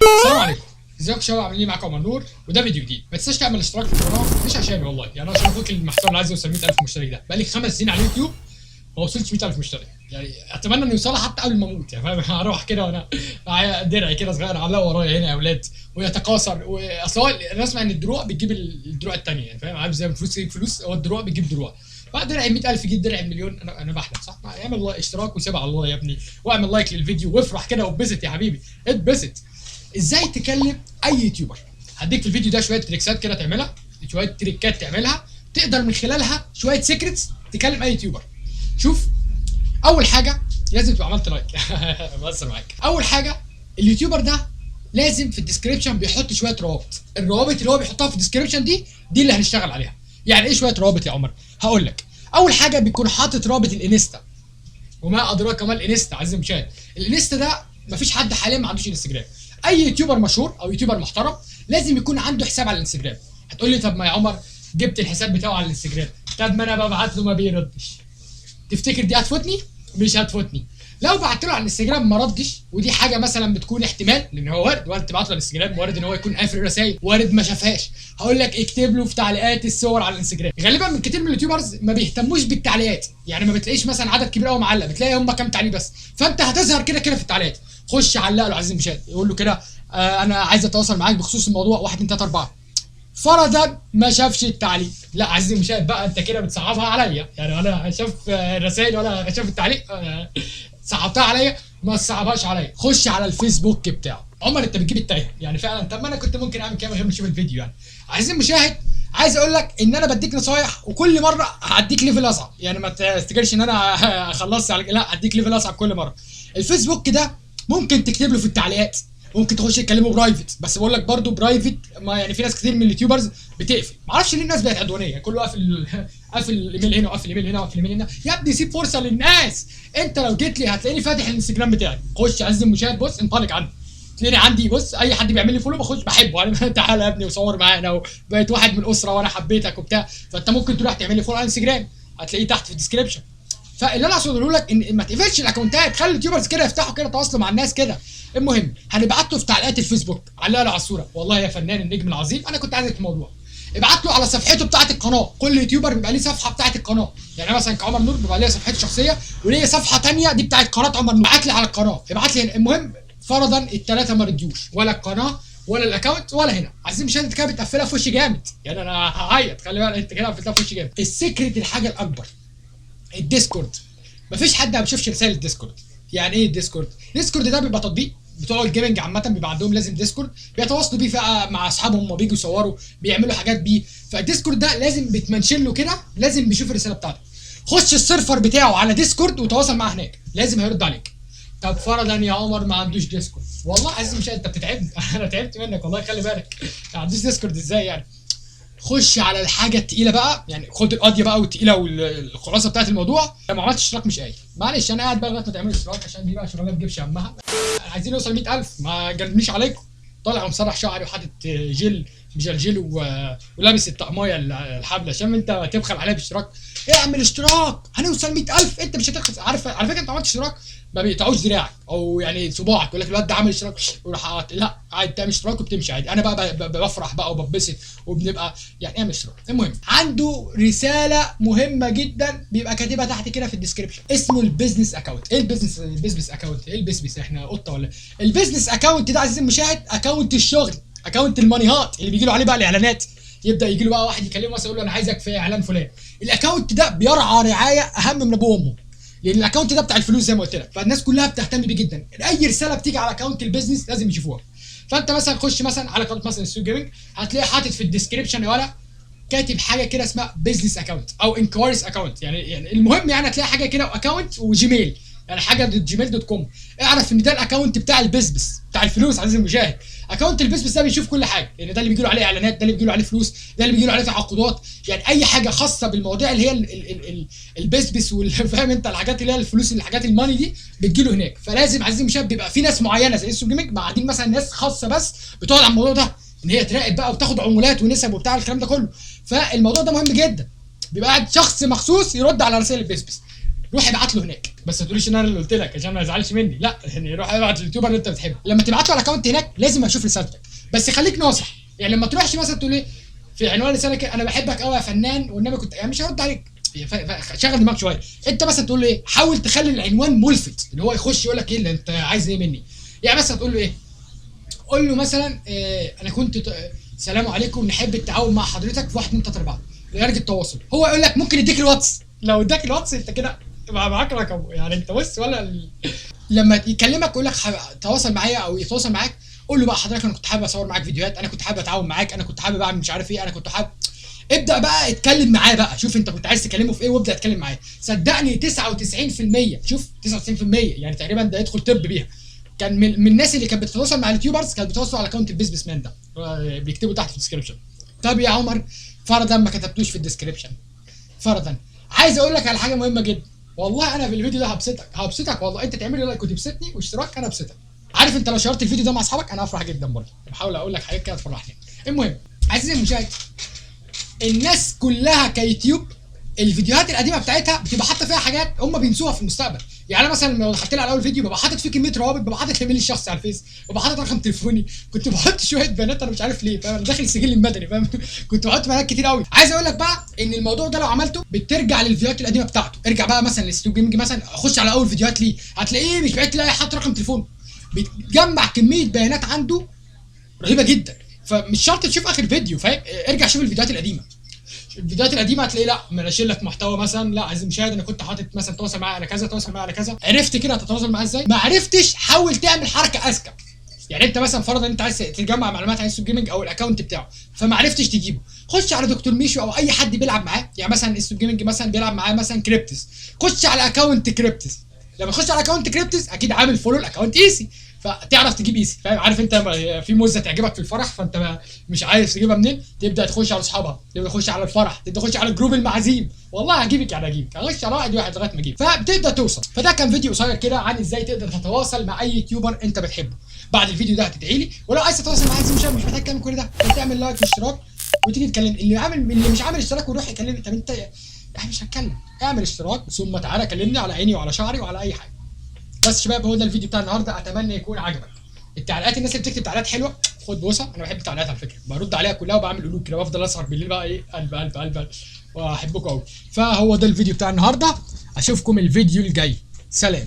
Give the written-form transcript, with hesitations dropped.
السلام عليكم، ازيكم يا شباب؟ عاملين ايه؟ معاكم عمر نور وده فيديو جديد. ما تنساش تعمل اشتراك في القناه، مش عشاني والله، يعني عشان اخوك المحترم اللي عايز يوصل 100,000 مشترك. ده بقالي 5 سنين على اليوتيوب ما وصلتش 100,000 مشترك، يعني اتمنى انه يوصلها حتى قبل ما اموت، يعني فاهم؟ هروح كده وانا معايا درع كده صغير علقه ورايا هنا يا اولاد ويتكاثر. واصل هو انا اسمع ان الدروع بتجيب الدروع الثانيه، يعني فاهم؟ عارف زي ما الفلوس تجيب فلوس، هو الدروع بتجيب دروع. فدرع 100,000 يجيب درع المليون. انا بحلم صح؟ اعمل اشتراك وسيبها على الله يا ابني، واعمل like للفيديو وافرح كده واتبسط يا حبيبي، اتبسط. ازاي تكلم اي YouTuber؟ هديك في الفيديو ده شوية tricks ات كده تعملها، شوية trick ات تعملها تقدر من خلالها، شوية secrets تكلم اي YouTuber. شوف، اول حاجة لازم تبقى عملت like. بهزر معاك. اول حاجة ال YouTuber ده لازم في ال description بيحط شوية روابط. الروابط اللي هو بيحطها في ال description دي اللي هنشتغل عليها. يعني ايه شوية روابط يا عمر؟ هقول لك. اول حاجة بيكون حاطط رابط الانستا، وما ادراك ما الانستا عزيزي المشاهد. الانستا ده مفيش حد حاليا ما عندوش انستجرام. اي YouTuber مشهور او YouTuber محترم لازم يكون عنده حساب على الانستجرام. هتقول لي طب ما يا عمر جبت الحساب بتاعه على الانستجرام، طب ما انا ببعت له ما بيردش. تفتكر دي هتفوتني؟ مش هتفوتني. لو بعت له على الانستجرام ما ردش، ودي حاجة مثلا بتكون احتمال، لان هو وارد، وارد تبعت له على الانستجرام، وارد ان هو يكون قافل الرسائل، وارد ما شافهاش. هقول لك اكتب له في تعليقات الصور على الانستجرام. غالبا من كتير من ال YouTubers ما بيهتموش بالتعليقات، يعني ما بتلاقيش مثلا عدد كبير قوي معلق، بتلاقي هم كام تعليق بس، فانت هتظهر كده كده في التعليقات. خش علق له عزيزي المشاهد، يقول له كده انا عايز اتواصل معاك بخصوص الموضوع 1 2 3 4. فرضا ما شافش التعليق، لا عزيزي المشاهد بقى انت كده بتصعبها عليا، يعني ولا شاف الرسائل ولا شاف التعليق، صعبتها عليا. ما تصعبهاش عليا، خش على الفيسبوك بتاعه. عمر انت بتجيب التايه يعني فعلا. طب ما انا كنت ممكن اعمل كده من غير ما اشوف الفيديو. يعني عزيزي المشاهد عايز اقول لك ان انا بديك نصايح وكل مرة هديك level اصعب، يعني ما تفتكرش ان انا خلصت على، لا، هديك level اصعب كل مره. الفيسبوك ده ممكن تكتب له في التعليقات، ممكن تخش تكلمه private، بس بقول لك برضو private ما يعني في ناس كتير من ال YouTubers بتقفل، ما اعرفش ليه الناس بقت عدوانيه، كله قافل، قافل الايميل هنا وقافل الايميل هنا وقافل الايميل هنا. يا ابني سيب فرصة للناس. انت لو جيت لي هتلاقيني فاتح الانستجرام بتاعي. خش عزيزي المشاهد، بص، انطلق عندي، تلاقيني عندي، بص، اي حد بيعمل لي follow بخش بحبه، يعني تعالى يا ابني وصور معانا وبقيت واحد من الاسرة وانا حبيتك وبتاع. فانت ممكن تروح تعمل لي follow على الانستجرام، هتلاقيه تحت في ال description. فاللي انا اقصد اقوله لك ان ما تقفلش ال account ات، خلي ال YouTubers كده يفتحوا كده تواصلوا مع الناس كده. المهم هنبعت له في تعليقات الفيسبوك، علق له على الصوره: والله يا فنان النجم العظيم انا كنت عايزك في موضوع. ابعت له على صفحته بتاعه القناه. كل YouTuber بيبقى ليه صفحة بتاعه القناه، يعني مثلا كعمر نور بيبقى ليه صفحته الشخصية وليه صفحة ثانية دي بتاعه قناة عمر نور. ابعت لي على القناه، ابعت لي هنا. المهم فرضا الثلاثة ما رضيوش، ولا القناة ولا ال account ولا هنا، عايزين مش انت كده بتقفلها في وشي جامد، يعني انا هعيط، خلي بالك انت كده قفلتها في وشي جامد. ال secret الحاجة الاكبر الديسكورد. مفيش حد ما بيشوفش رسائل الديسكورد. يعني ايه الديسكورد؟ الديسكورد ده بيبقى تطبيق بتوع ال gaming عامه، بيبقى عندهم لازم ديسكورد بيتواصلوا بيه بقى مع اصحابهم، وما بيجوا يصوروا بيعملوا حاجات بيه. فالديسكورد ده لازم بت mention له كده، لازم بيشوف الرسالة بتاعتك. خش ال server بتاعه على ديسكورد وتواصل معاه هناك، لازم هيرد عليك. طب فرضا يا عمر ما عندوش ديسكورد، والله عايز مش انت بتتعبني، انا تعبت منك والله، خلي بالك ما عندوش ديسكورد ازاي يعني؟ خش على الحاجة التقيله بقى، يعني خد القضية بقى والتقيله والخلاصة بتاعت الموضوع. لو ما عملتش اشتراك مش قايل، معلش انا قاعد بقى لغاية ما تعملوا اشتراك، عشان دي بقى شغلانة ما تجيبش همها. عايزين نوصل 100,000، ما جنبنيش عليكم. طالع ومسرح شعري وحاطط جل مجلجل ولابس الطقمايه الحبل عشان انت تبخل عليا باشتراك. اعمل اشتراك هنوصل 100,000، انت مش هتخسر. عارف على فكرة انت عملت اشتراك ما بيقطعوش دراعك او يعني صباعك، يقول لك الواد ده عامل اشتراك وراح، لا عادي تعمل اشتراك وبتمشي عادي. انا بقى بفرح بقى وببسط وبنبقى يعني اعمل اشتراك. المهم عنده رسالة مهمة جدا بيبقى كاتبها تحت كده في ال description، اسمه ال business account. ايه ال business؟ ال business account ايه؟ ال business احنا قطة ولا ال business account ده عزيزي المشاهد account الشغل، account ال money هات اللي بيجي له عليه بقى الاعلانات. يبدا يجي له بقى واحد يكلمه مثلا يقول له انا عايزك في اعلان فلان. ال account ده بيرعى رعاية اهم من ابوه وامه، لان ال account ده بتاع الفلوس زي ما قلت لك، فالناس كلها بتهتم بيه جدا. اي رسالة بتيجي على account ال business لازم يشوفوها. فانت مثلا خش مثلا على قناة مثلا السوق جيمنج، هتلاقي حاطط في ال description ولا كاتب حاجة كده اسمها business account او inquiries account، يعني المهم يعني هتلاقي حاجة كده account وجيميل، يعني حاجة dot gmail dot com. اعرف ان ده ال account بتاع ال business بتاع الفلوس. عزيزي المشاهد account ال business ده بيشوف كل حاجه، لان ده اللي بيجي له عليه اعلانات، ده اللي بيجي له عليه فلوس، ده اللي بيجي له عليه تعاقدات، يعني اي حاجة خاصة بالمواضيع اللي هي ال business فاهم انت الحاجات اللي هي الفلوس، الحاجات ال money دي بتجي له هناك. فلازم عزيزي المشاهد بيبقى في ناس معينة زي السوق جيمنج قاعدين مثلا ناس خاصة بس بتقعد على الموضوع ده ان هي تراقب بقى وتاخد عمولات ونسب وبتاع الكلام ده كله. فالموضوع ده مهم جدا، بيبقى قاعد شخص مخصوص يرد على رسائل ال business. روح ابعت له هناك، بس ما تقوليش ان انا اللي قلت لك عشان ما يزعلش مني، لا يعني روح ابعت لل YouTuber اللي انت بتحبه. لما تبعت له على ال account هناك لازم اشوف رسالتك، بس خليك ناصح. يعني لما تروحش مثلا تقول ايه في عنوان رسالة كده، انا بحبك قوي يا فنان والنبي كنت، يعني مش هرد عليك. شغل دماغك شوية. انت مثلا تقول له ايه، حاول تخلي العنوان ملفت اللي هو يخش يقول لك ايه اللي انت عايز ايه مني. يعني مثلا تقول له ايه، قول له مثلا انا كنت سلام عليكم، نحب التعاون مع حضرتك في 1 2 3 4، يرجى التواصل. هو يقول لك ممكن يديك الواتس، لو اداك الواتس انت كده معاك رقم، يعني انت بص ولا لما يكلمك يقول لك تواصل معايا او يتواصل معاك، قول له بقى حضرتك انا كنت حابب اصور معاك فيديوهات، انا كنت حابب اتعاون معاك، انا كنت حابب اعمل مش عارف ايه، انا كنت حابب. ابدا بقى اتكلم معاه بقى، شوف انت كنت عايز تكلمه في ايه وابدا اتكلم معاه. صدقني 99%، شوف 99% يعني تقريبا ده يدخل طب بيها، كان من الناس اللي كانت بتتواصل مع ال YouTubers كانت بتتواصل على account ال businessman ده، بيكتبوا تحت في ال description. طب يا عمر فرضا ما كتبتوش في ال description، فرضا عايز اقول لك على حاجة مهمة جدا، والله انا في الفيديو ده هبسطك هبسطك والله، انت تعمل لي like وتبسطني واشتراك انا ابسطك. عارف انت لو شاركت الفيديو ده مع اصحابك انا هفرح جدا برضه، بحاول اقول لك حاجات كده تفرحني. المهم عزيزي المشاهد، الناس كلها كيوتيوب الفيديوهات القديمة بتاعتها بتبقى حاطه فيها حاجات هم بينسوها في المستقبل. يعني انا مثلا لو دخلت لي على اول فيديو ببقى حاطط فيه كمية روابط، ببقى حاطط ايميلي الشخصي على الفيس، ببقى حاطط رقم تليفوني، كنت بحط شوية بيانات انا مش عارف ليه، فاهم، انا داخل السجل المدني فاهم، كنت بحط بيانات كتير قوي. عايز اقول لك بقى ان الموضوع ده لو عملته بترجع للفيديوهات القديمة بتاعته، ارجع بقى مثلا لستوب جيمنج مثلا، خش على اول فيديوهات ليه هتلاقيه مش بعيد تلاقي حاطط رقم تليفونه، بيتجمع كمية بيانات عنده رهيبة جدا. فمش شرط تشوف اخر فيديو فاهم، ارجع شوف الفيديوهات القديمة. الفيديوهات القديمة هتلاقي لا منشل لك محتوى مثلا، لا عايز مشاهد انا كنت حاطط مثلا تواصل معايا على كذا، تواصل معايا على كذا. عرفت كده هتتواصل معاه ازاي؟ ما عرفتش حاول تعمل حركة اذكى. يعني انت مثلا فرضا انت عايز تجمع معلومات عن ستوب جيمنج او ال account بتاعه فما عرفتش تجيبه، خش على دكتور ميشو او اي حد بيلعب معاه. يعني مثلا ستوب جيمنج مثلا بيلعب معاه مثلا كريبتس، خش على account كريبتس. لما تخش على account كريبتس اكيد عامل follow ال account ايسي، فتعرف تجيب ايسي فاهم. عارف انت في موزة تعجبك في الفرح فانت مش عارف تجيبها منين، تبدا تخش على اصحابها، تبدا تخش على الفرح، تبدا تخش على group المعازيم، والله هجيبك يعني هجيبك، هخش على واحد واحد لغاية ما اجيب، فبتبدا توصل. فده كان فيديو قصير كده عن ازاي تقدر تتواصل مع اي YouTuber انت بتحبه. بعد الفيديو ده هتدعي لي، ولو عايز تتواصل معايا مش محتاج تعمل كل ده، تعمل like واشتراك وتيجي تكلم اللي عامل، اللي مش عامل اشتراك ويروح يكلمني. طب انت احنا مش هتكلم، اعمل اشتراك ثم تعالى كلمني على عيني وعلى شعري وعلى اي حاجة. بس شباب هو ده الفيديو بتاع النهارده، اتمنى يكون عجبك. التعليقات، الناس اللي بتكتب تعليقات حلوة خد بوسه، انا بحب التعليقات على فكرة، برد عليها كلها وبعمل قلوب كده، بفضل اسهر بالليل بقى ايه قلب قلب قلب، واحبكم قوي. فهو ده الفيديو بتاع النهارده، اشوفكم الفيديو الجاي، سلام.